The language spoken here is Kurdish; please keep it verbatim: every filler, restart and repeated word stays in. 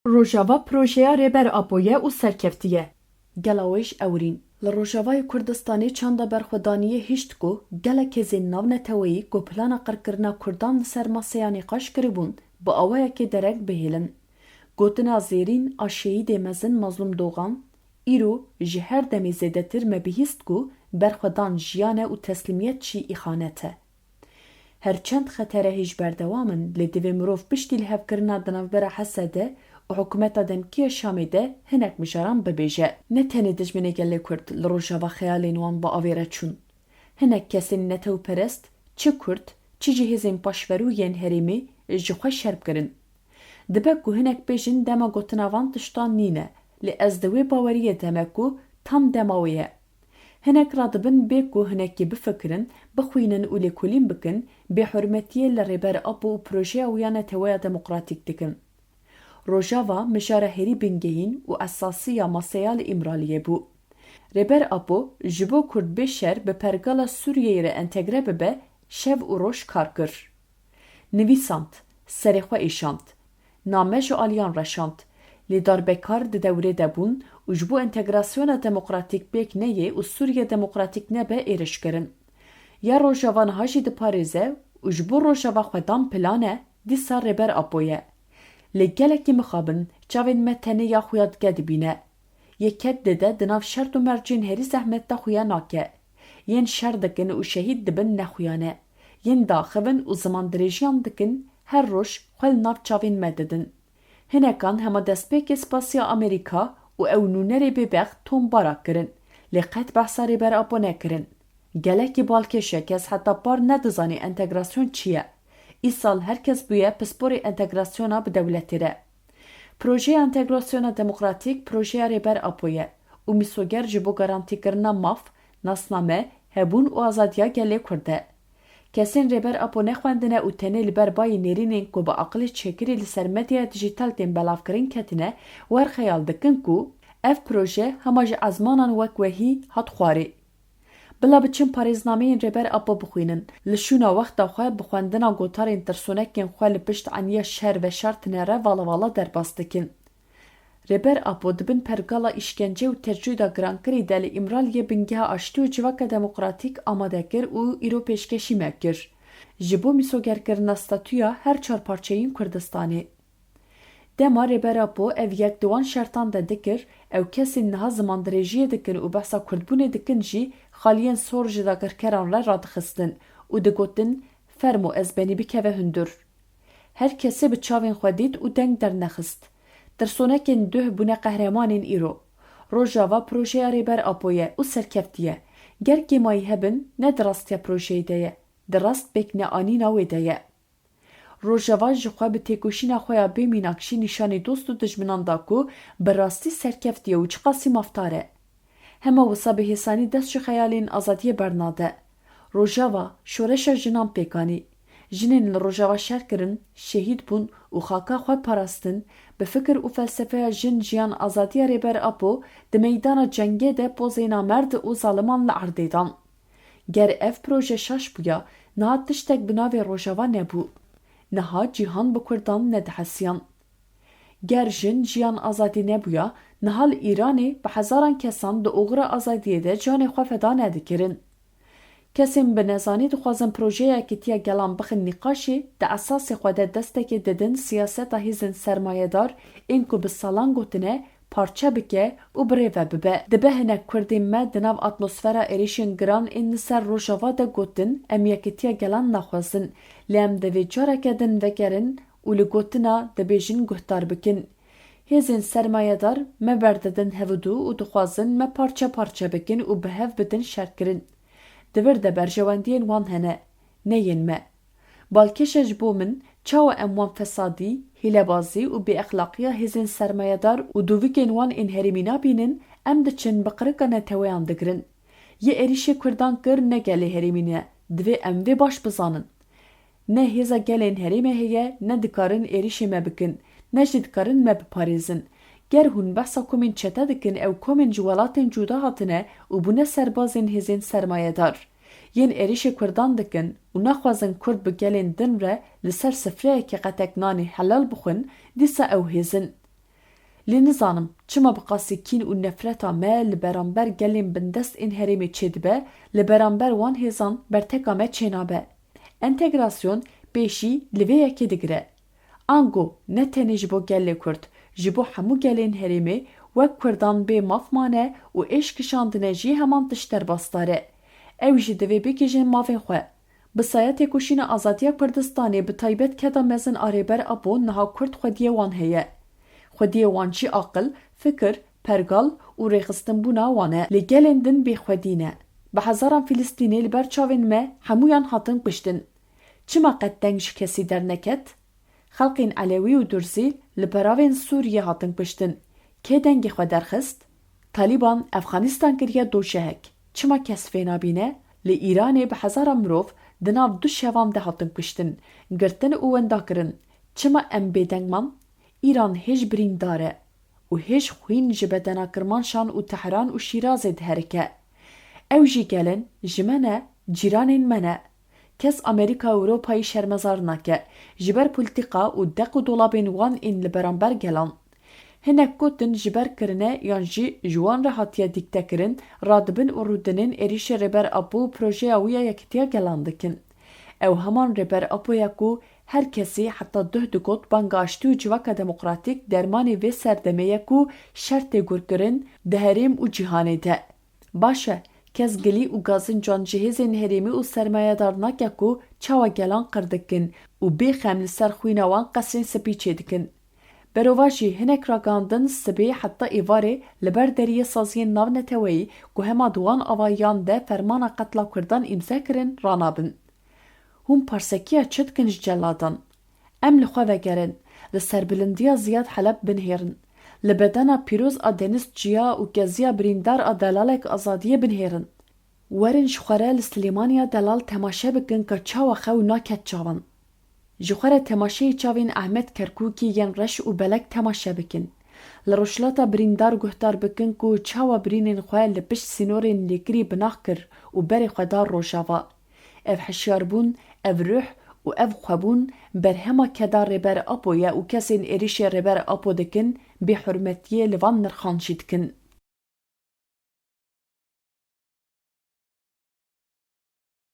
Rojava projeya Rêber Apo ye û serkeftî ye. Gela wêj ewrîn. Li Rojavayê Kurdistanê çanda berxwedaniyê hişt ku gelek hêzên navneteweyî ku plana qirkirina Kurdan li ser maseya nîqaş kiribûn, bi awayekê dereng bihêlin. Gotina zêrîn a şehîdê mezin Mazlûm Dogan, îro ji her demê zêdetir me bihîst ku berxwedan jiyan e û teslîmiyet jî îxanet e. Her çend xetere hêj berdewam in, lê divê mirov piştî lihevkirina di navbera H S D û hikûmeta demkî ya Şamê de hinek mijaran bibêje. Ne tenê dijminê gelê Kurd li Rojava xeyalên wan bi avê re çûn. Hinek kesên netewperest, çi Kurd, çi jî hêzên paşverû yên herêmê ji xwe şerm kirin. Dibe ku hinek bêjin dema gotina van tiştan nîne, lê ez di wê baweriyê de me ku tam dema wê ye. Hinek radibin bê ku hinekî bifikirin, bixwînin û lêkolîn bikin, bêhurmetiyê li Rêber Apo û projeya wî ya neteweya demokratîk dikin. Rojava mijara herî bingehîn û esasî ya maseya li Îmraliyê bû. Rêber Apo ji bo Kurd bê şer bi pergala Sûriyeyê re entegre bibe, şev û roj kar kir. Nivîsand, serê xwe êşand. Name ji aliyan re şand. Lê darbekar di dewrê de bûn û ji bo entegrasyona demokratîk pêk neyê û Sûriye Demokratîk nebe êrişkirin. Ya Rojava niha jî diparêze û ji bo Rojava xwedan plan e, dîsa Rêber Apo ye. Lê gelekî mixabin, çavên me tenê ya xuya dike dibîne. Yê ked dide di nav şert û mercên herî zehmet de xuya nake. Yên şer dikin û şehîd dibin ne xuya ne. Yên diaxivin û zimandirêjiyan dikin, her roj xwe li nav çavên me didin. Hinekan hema destpêkê spasiya Amerîka û ew nûnerê bêbext Tom Barrack kirin, lê qet behsa Rêber Apo nekirin. Gelekî balkêş e, kes heta par nedizanî entegrasyon çi ye. Îsal her kes bûye pisporê entegrasyona bi dewletê re. Projeya Entegrasyona Demokratîk projeya Rêber Apo ye û mîsoger ji bo garantîkirina maf, nasname, hebûn û azadiya gelê Kurd e. Kesên Rêber Apo nexwendine û tenê li ber bayê nêrînên ku bi aqilê çêkirî li ser medyaya dijîtal tên belavkirin ketine, wer xeyal dikin ku ev proje hema ji ezmanan wek wehî hat xwarê. Bila biçin parêznameyên Rêber Apo bixwînin, li şûna wexta xwe bi xwendina gotarên tirsonekên xwe li pişt eniya şer veşartine re vala vala derbas dikin. Rêber Apo di bin pergala îşkence û tecrîda girankirî de li Îmraliyê bingeha aştî û civaka demokratîk amade kir û îro pêşkêşî me kir. Ji bo mîsogerkirina statûya her çar parçeyên Kurdistanê. Dema Rêber Apo ev yek di wan şertan de dikir, ew kesên niha zimandirêjiyê dikin û behsa Kurdbûnê dikin jî xaliyên sor ji dagirkeran re radixistin û digotin, Fermo ez benî bikeve hundir. Her kesê bi çavên xwe dît û deng dernexist. Tirsonekên duh bûne qehremanên îro. Rojava projeya Rêber Apo ye û serkeftî ye. Ger kêmayî hebin, ne di rastiya projeyê de ye, di rast pêk neanîna wê de ye. Rojava ji xwe bi têkoşîna xwe ya bê mînak jî nîşanî dost û dijminan da ku bi rastî serkeftî ye û çiqasî mafdar e. Hema wisa bi hêsanî dest ji xeyalên azadiyê bernade. Rojava, şoreşa jinan pêk anî. Jinên li Rojava şer kirin, şehîd bûn û xaka xwe parastin, bi fikir û felsefeya jin, jiyan, azadiya Rêber Apo di meydana cengê de pozê namerd û zaliman li erdê dan. Ger ev proje şaş bûya, niha tiştek bi navê Rojava nebû. Niha cîhan bi Kurdan nedihesiyan. Ger jin, jiyan, azadî nebûya, niha li Îranê bi hezaran kesan di oxira azadiyê de canê xwe feda nedikirin. Kesên bi nezanî dixwazin projeya Yekîtiya Gelan bixin nîqaşê, di esasê xwe de destekê didin siyaseta hêzên sermayedar ên ku bi salan gotine, parçe bike û birêve bibe. Dibe hinek Kurdên me di nav atmosfera êrişên giran ên li ser Rojava de gotin, em Yekîtiya Gelan naxwazin, lê em divê careke din vegerin û li gotina dibêjin guhdar bikin. Hêzên sermayedar me berdidin hevdû û dixwazin me parçe parçe bikin û bi hev bidin şerkirin. Di vir de berjewendiyên wan hene, ne yên me. Balkêş e ji bo min, çawa em wan fesadî, hîlebazî û bêexlaqiya hêzên sermayedar û dûvikên wan ên herêmî nabînin, em diçin bi qirika neteweyan digirin. Yê êrîşê Kurdan kir ne gelê herêmî ne, divê em vê baş bizanin. Ne hêza gelên herêmê heye, ne dikarin êrîşê me bikin, ne jî dikarin me biparêzin. Ger hûn behsa komên çete dikin, ew komên ji welatên cuda hatine û bûne serbazên hêzên sermayedar. Yên êrîşê Kurdan dikin û naxwazin Kurd bi gelên din re li ser sifreyekê qetek nanê helal bixwin, dîsa ew hêz in. Lê nizanim çima bi qasî kîn û nefreta me li beramber gelên bindest ên herêmê çêdibe, li beramber wan hêzan berteka me çênabe. Entegrasyon pêşî li vê yekê digire. Ango ne tenê ji bo gelê Kurd, ji bo hemû gelên herêmê wek Kurdan bê maf mane û êş kişandine jî heman tişt derbasdar e. Ew jî divê bigihîjin mavên xwe. Bi saya têkoşîna azadiya Kurdistanê bi taybet keda mezin a Rêber Apo niha Kurd xwediyê wan heye. Xwediyê wan jî aqil, fikir, pergal û rêxistinbûna wan e. Lê gelên din bêxwedî ne. Bi hezaran Filistînê li ber çavên me hemûyan hatin kuştin. Çima qet deng ji kesî derneket? Xelkên Elewî û Durzî li beravên Sûriyê hatin kuştin. Kê dengê xwe derxist? Talîban Efxanistan kiriye doşehek. Çima kes fê nabîne? Li Îranê bi hezaran mirov di nav du şevan de hatin kuştin, girtin û winda kirin. Çima em bêdeng man? Îran hêj birîndar e û hêj xwîn ji bedena Kirmanşan û Tehran û Şîrazê diherike. Ew jî gel in, ji me ne, cîranên me ne. Kes Amerîka û Ewropayê şermezar nake, ji ber polîtîka û deq û dolabên wan ên li beramber gelan. Hinek gotin ji ber kirine yan jî ji wan re hatiye dîktekirin, radibin û rûdinên êrîşê Rêber Apo û projeya wî ya Yekîtiya Gelan dikin. Ew heman Rêber Apo ye ku her kesî heta duh digot banga aştî û civaka demokratîk dermanê vê serdemê ye ku şer tê gurkirin di herêm û cîhanê de. Baş e, kes gilî û gazincan ji hêzên herêmî û sermayedar nake ku çawa gelan qir dikin û bêxem li ser xwîna wan qesrên spî çêdikin. Berovajî hinek ragihandin sibê heta êvarê li ber deriyê saziyên navneteweyî ku hema di wan avahiyan de fermana qetla Kurdan îmze kirin, ranabin. Hûn parsekiya çi dikin ji celadan? Em li xwe vegerin, li serbilindiya Ziyad Heleb binihêrin. Li bedena pîroz a Deniz Çiya û keziya birîndar a delalek azadiyê binihêrin. Werin ji xwe re li Silêmaniya delal temaşe bikin ka çawa xew naket çavan. Ji xwe re temaşeyî çavên Ehmed Kerkûkî yên reş û belek temaşe bikin. Li rojhilata birîndar guhdar bikin ku çawa birînên xwe li pişt sînorên lêkirî binax kir û berê xwe da Rojava. Ev hişyarbûn, ev ruh û ev xwebûn berhema keda Rêber Apo ye û kesên êrîşê Rêber Apo dikin, bêhurmetiyê li van nirxan jî dikin.